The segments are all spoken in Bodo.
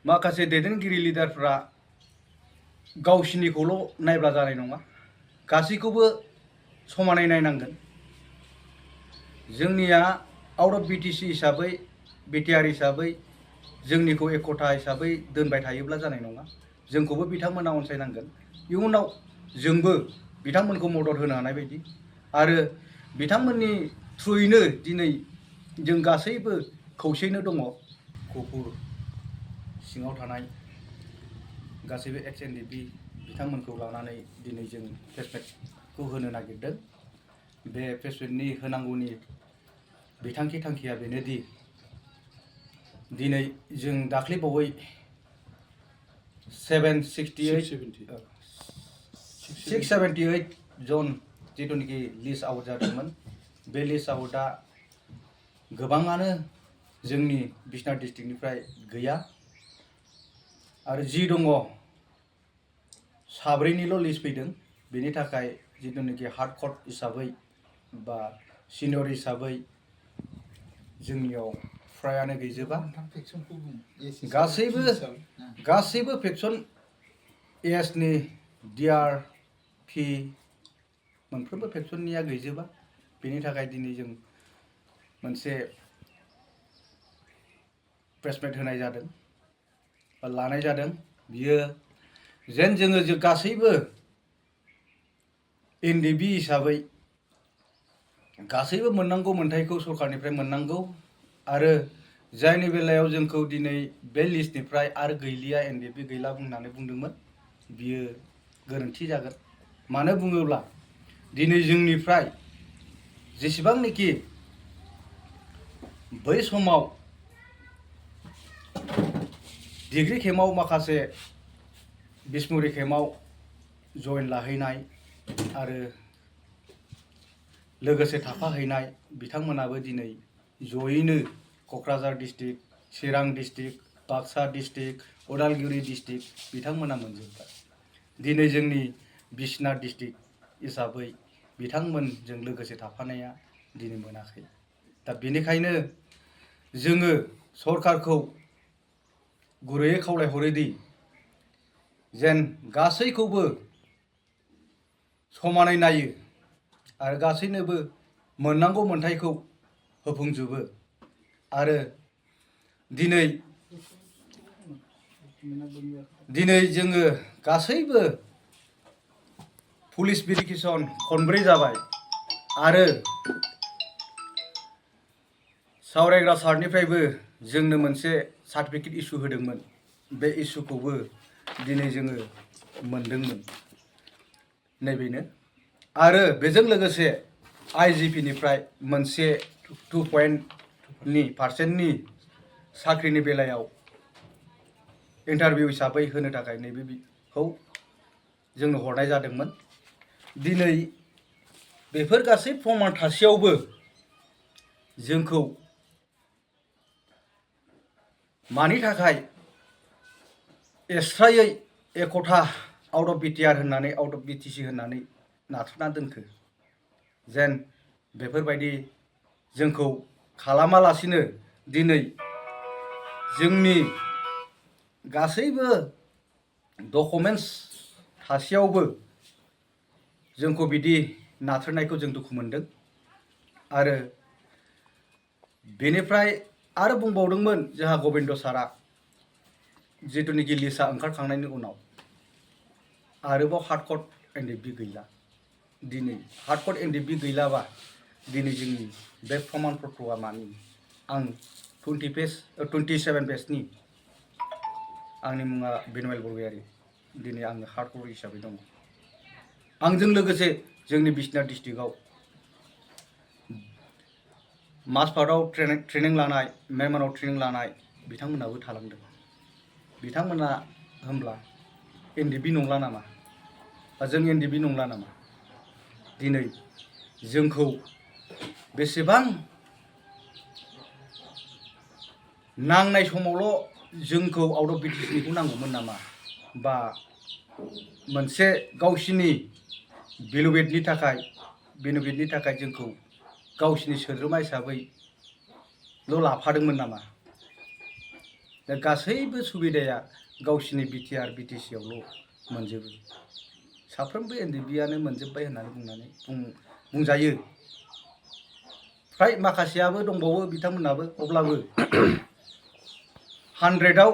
माखासे दैदेनगिरि लिडारफ्रा गावसिनिखौल' नायब्ला जानाय नङा, गासैखौबो समानै नायनांगोन। जोंनिया आउट अफ बिटिसि हिसाबै बिटिआर हिसाबै जोंनिखौ एकता हिसाबै दोनबाय थायोब्ला जानाय नङा। जोंखौबो बिथांमोना अनसायनांगोन। इयुनाव जोंबो बिथांमोनखौ मदद होनो हानाय बायदि आरो बिथांमोननि थ्रुयैनो दिनै जों गासैबो खौसेयैनो दङ। गहपुर सिङाव थानाय गासैबो एक्स एनडिपि बिथांमोनखौ लानानै दिनै जों प्रेसमिटखौ होनो नागिरदों। बे प्रेसमिटनि होनांगौनि बिथांखि थांखिया बेनोदि दिनै जों दाख्लैबावै 678 जन जिथुनिखि लिस्ट आउट जादोंमोन, बे लिस्ट आउटआ गोबाङानो जोंनि बिश्वनाथ डिस्ट्रिक्टनिफ्राय गैया आरो जि दङ साब्रैनिल' लिस्ट फैदों। बेनि थाखाय जिथुनिखि हार्ड कट हिसाबै बा सिनियर हिसाबै जोंनियाव फ्रायानो गैजोबा। गासैबो फेक्सन एसनि डिआर पि मोनफ्रोमबो फेक्सननिया गैजोबा। बेनि थाखाय दिनै जों मोनसे प्रेसमिट होनाय जादों बा लानाय जादों। बियो जेन जों गासैबो एनडिबि हिसाबै गासैबो मोननांगौ मोन्थायखौ सरकारनिफ्राय मोननांगौ आरो जायनि बेलायाव जोंखौ दिनै बे लिस्टनिफ्राय आरो गैलिया एनडिबि गैला बुंनानै बुंदोंमोन, बियो गोरोन्थि जागोन। मानो बुङोब्ला दिनै जोंनिफ्राय जेसेबांनाखि बै समाव डिग्री केम्पआव माखासे बिसमुरि केम्पआव जइन लाहैनाय आरो लोगोसे थाफाहैनाय बिथांमोनाबो दिनै जयैनो Kokrajhar district, Chirang district, Baksa district, Udalguri district बिथांमोना मोनजोब्बाय। दिनै जोंनि बिश्वनाथ डिस्ट्रिक्ट हिसाबै बिथांमोनजों लोगोसे थाफानाया दिनै मोनाखै। दा बेनिखायनो जोङो सरकारखौ गुरैयै खावलायहरोदि जेन गासैखौबो समानै नायो आरो गासैनोबो मोननांगौ मोन्थायखौ होफुंजोबो आरो दिनै जोङो गासैबो पुलिस भेरिफिकेसन खनब्रै जाबाय आरो सावरायग्रा सारनिफ्रायबो जोंनो मोनसे सार्टिफिकेट इसु होदोंमोन। बे इसुखौबो दिनै जोङो मोनदोंमोन। नैबेनो आरो बेजों लोगोसे आइजिपिनिफ्राय मोनसे 2% साख्रिनि बेलायाव इन्टारभिउ हिसाबै होनो थाखाय नैबेखौ जोंनो हरनाय जादोंमोन। दिनै बेफोर गासै प्रमान थासेयावबो जोंखौ मानि थाखाय एक्सट्रायै एकता आउट अफ बिटिआर होननानै आउट अफ बिटिसि होननानै नाथ्रोदना दोनखो, जेन बेफोरबायदि जोंखौ खालामालासिनो दिनै जोंनि गासैबो डकुमेन्टस थासेयावबो जोंखौ बिदि नाथ्रोदनायखौ जों दुखु मोनदों। आरो बेनिफ्राय आरो बुंबावदोंमोन जोंहा गबिन्द सारा जिथुनिखि लिस्टआ ओंखारखांनायनि उनाव आरोबाव हार्डकट एनडिबि गैला। दिनै हार्डकट एनडिबि गैलाबा दिनै जोंनि बे प्रमान पत्रआ मानि? आं 27 पेजनि आंनि मुङा बिन'येल बरगयारी। दिनै आङो हार्डकट हिसाबै दङ। आंजों लोगोसे जोंनि बिश्वनाथ डिस्ट्रिक्टआव माजबाटआव ट्रेनिं लानाय, मेमनाव ट्रेनिं लानाय बिथांमोनाबो थालांदों। बिथांमोना होमब्ला एनडिबि नंला नामा? जों एनडिबि नंला नामा? दिनै जोंखौ बेसेबां नांनाय समावल' जोंखौ आउट अफ बिटिसिनिखौ नांगौमोन नामा? बा मोनसे गावसिनि बेनिफिटनि थाखाय जोंखौ गावसिनि सोद्रोमा हिसाबैल' लाफादोंमोन नामा? दा गासैबो सुबिदाया गावसिनि बिटिआर बिटिसि आवल' मोनजोबो साफ्रोमबो एनडिएफबिआनो मोनजोब्बाय होननानै बुंजायो फ्राय माखासेयाबो दंबावो बिथांमोनाबो अब्लाबो 100आव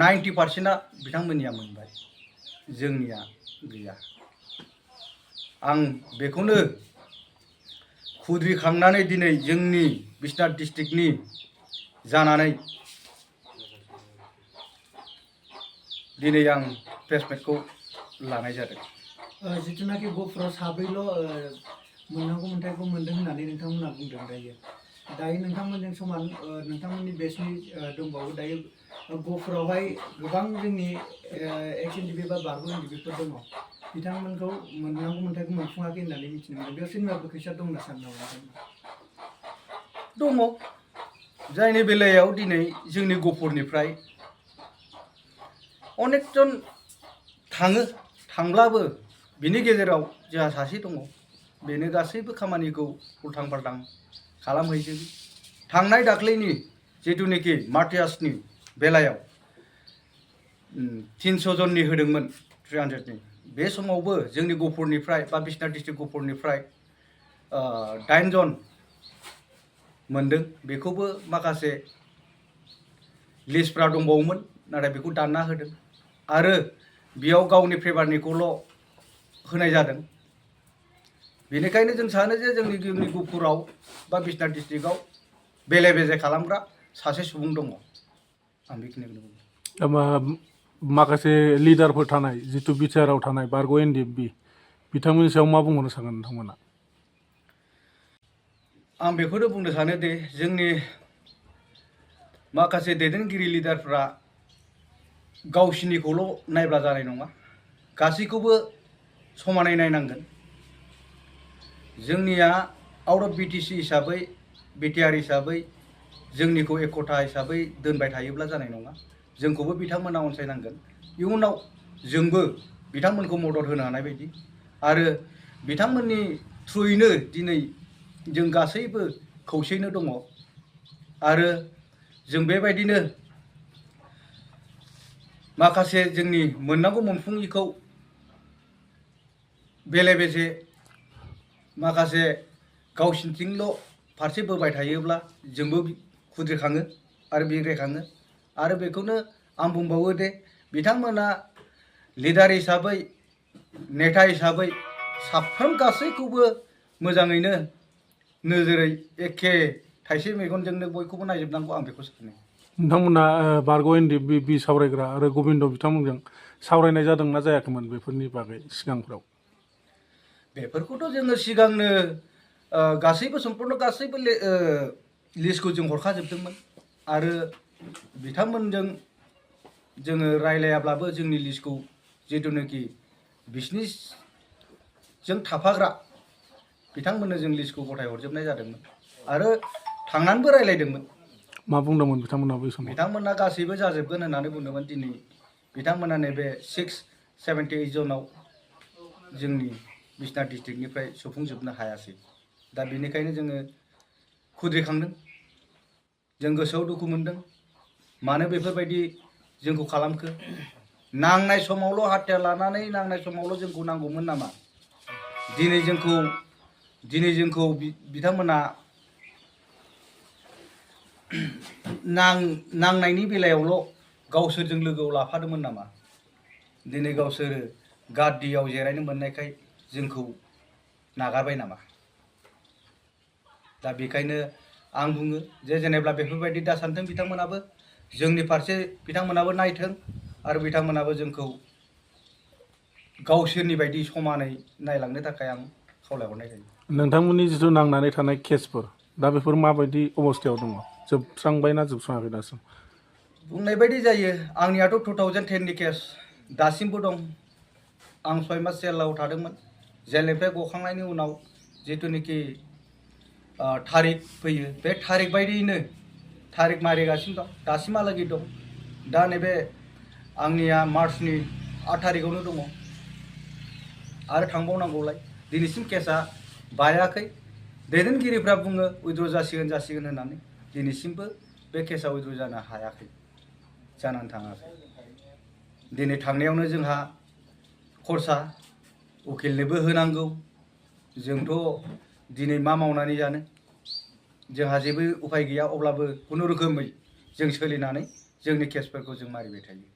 90%आ बिथांमोननिया मोनबाय जोंनिया गैया आं बेखौनो खुद्रिखांनानै दिनै जोंनि बिश्वनाथ डिस्ट्रिक्टनि जानानै दिनै आं प्रेसमेटखौ लानाय जादों जिथुनाखि गफुराव साब्रैल' मोननांगौ मोन्थायखौ मोनदों होननानै नोंथांमोना बुंदों दायो नोंथांमोनजों समान नोंथांमोननि बेचनि दंबावो दायो गफुरावहाय गोबां जोंनि एक्स एनडिएफबि बा बारग' एनडिएफबिफोर दङ बिथांमोनखौ मोननांगौ मोन्थायखौ मोनफुङाखै होननानै मिथिनो मोनदों बेयाव सोरनिबाबो खैसार दं होनना सानो नामा दङ जायनि बेलायाव दिनै जोंनि गफुरनिफ्राय अनेकजन थांब्लाबो बिनि गेजेराव जोंहा सासे दङ बेनो गासैबो खामानिखौ उल्थां फाल्थां खालामहैजोबो थांनाय दाख्लैनि जिथुनाखि मार्टियासनि बेलायाव 300 जननि होदोंमोन 300नि बे समावबो जोंनि गफुरनिफ्राय बा बिश्वनाथ डिस्ट्रिक्ट गफुरनिफ्राय 8 जन मोनदों बेखौबो माखासे लिस्टफ्रा दंबावोमोन नाथाय बेखौ दानना होदों आरो बेयाव गावनि फेभारनिखौल' होनाय जादों बेनिखायनो जों सानो जे जोंनि गफुराव बा बिश्वनाथ डिस्ट्रिक्टआव बेले बेजे खालामग्रा सासे सुबुं दङ आं बेखिनिखौनो बुंदों माखासे लिडारफोर थानाय जितु बिटिआरआव थानाय बारग' एनडिएफबि बिथांमोननि सायाव मा बुंहरनो सानो नोंथांमोना आं बेखौनो बुंनो सानो दे जोंनि माखासे दैदेनगिरि लिडारफ्रा गावसिनिखौल' नायब्ला जानाय नङा गासैखौबो समानै नायनांगोन जोंनिया आउट अफ बिटिसि हिसाबै बिटिआर हिसाबै जोंनिखौ एकता हिसाबै दोनबाय थायोब्ला जानाय नङा जोंखौबो बिथांमोना अनसायनांगोन इयुनाव जोंबो बिथांमोनखौ मदद होनो हानाय बायदि आरो बिथांमोननि थ्रुयैनो दिनै जों गासैबो खौसेयैनो दङ आरो जों बेबायदिनो माखासे जोंनि मोननांगौ मोनफुङिखौ बेले बेजे माखासे गावसिनिथिंल' फारसे बोबाय थायोब्ला जोंबो खुद्रिखाङो आरो बिग्रायखाङो आरो बेखौनो आं बुंबावो दे बिथांमोना लिडार हिसाबै नेता हिसाबै साफ्रोम गासैखौबो मोजाङैनो नोजोरै एखे थाइसे मेगनजोंनो बयखौबो नायजोबनांगौ आं बेखौ सानो नोंथांमोना बारग' एनडिएफबि सावरायग्रा आरो गबिन्द बिथांमोनजों सावरायनाय जादोंना जायाखैमोन बेफोरनि बागै सिगांफ्राव बेफोरखौथ' जोङो सिगांनो गासैबो सम्पुर्ण गासैबो लिस्टखौ जों हरखाजोबदोंमोन आरो बिथांमोनजों जोङो रायलायाब्लाबो जोंनि लिस्टखौ जिथुनाखि बिसिनिजों थाफाग्रा बिथांमोननो जों लिस्टखौ गथाय हरजोबनाय जादोंमोन आरो थांनानैबो रायलायदोंमोन मा बुंदोंमोन बिथांमोना बै समाव बिथांमोना गासैबो जाजोबगोन होननानै बुंदोंमोन दिनै बिथांमोना नैबे 678 जनाव जोंनि बिश्वनाथ डिस्ट्रिक्टनिफ्राय सौफुंजोबनो हायासै दा बेनिखायनो जोङो खुद्रिखांदों जों गोसोआव दुखु मोनदों मानो बेफोरबायदि जोंखौ खालामखो नांनाय समावल' हाथियार लानानै नांनाय समावल' जोंखौ नांगौमोन नामा दिनै जोंखौ बिथांमोना नांनायनि बेलायावल' गावसोरजों लोगोआव लाफादोंमोन नामा दिनै गावसोरो गाद्दियाव जिरायनो मोननायखाय जोंखौ नागारबाय नामा दा बेखायनो आं बुङो जे जेनेब्ला बेफोरबायदि दा सानथों बिथांमोनाबो जोंनि फारसे बिथांमोनाबो नायथों आरो बिथांमोनाबो जोंखौ गावसोरनि बायदि समानै नायलांनो थाखाय आं खावलायहरनाय जायो नोंथांमोननि जिथु नांनानै थानाय केसफोर दा बेफोर माबायदि अबस्थायाव दङ जोबस्रांबायना जोबस्राङाखै दासिम बुंनाय बायदि जायो आंनियाथ' 2010नि केस दासिमबो दं आं 6 मास जेलाव थादोंमोन जेलनिफ्राय गखांनायनि उनाव जिथुनाखि थारिख फैयो बे थारिख बायदियैनो थारिख मारिगासिनो दं दासिमहालागै दं दा नैबे आंनिया मार्चनि 8 थारिखआवनो दङ आरो थांबावनांगौलाय दिनैसिम केसा बायाखै दैदेनगिरिफ्रा बुङो उइद्र' जासिगोन होननानै दिनैसिमबो बे केसा उइद्र' जानो हायाखै जानानै थाङाखै। दिनै थांनायावनो जोंहा खरसा उकिलनोबो होनांगौ। जोंथ' दिनै मा मावनानै जानो, जोंहा जेबो उफाय गैया। अब्लाबो खुनुरोखोमै जों सोलिनानै जोंनि केसफोरखौ जों मारिबाय थायो।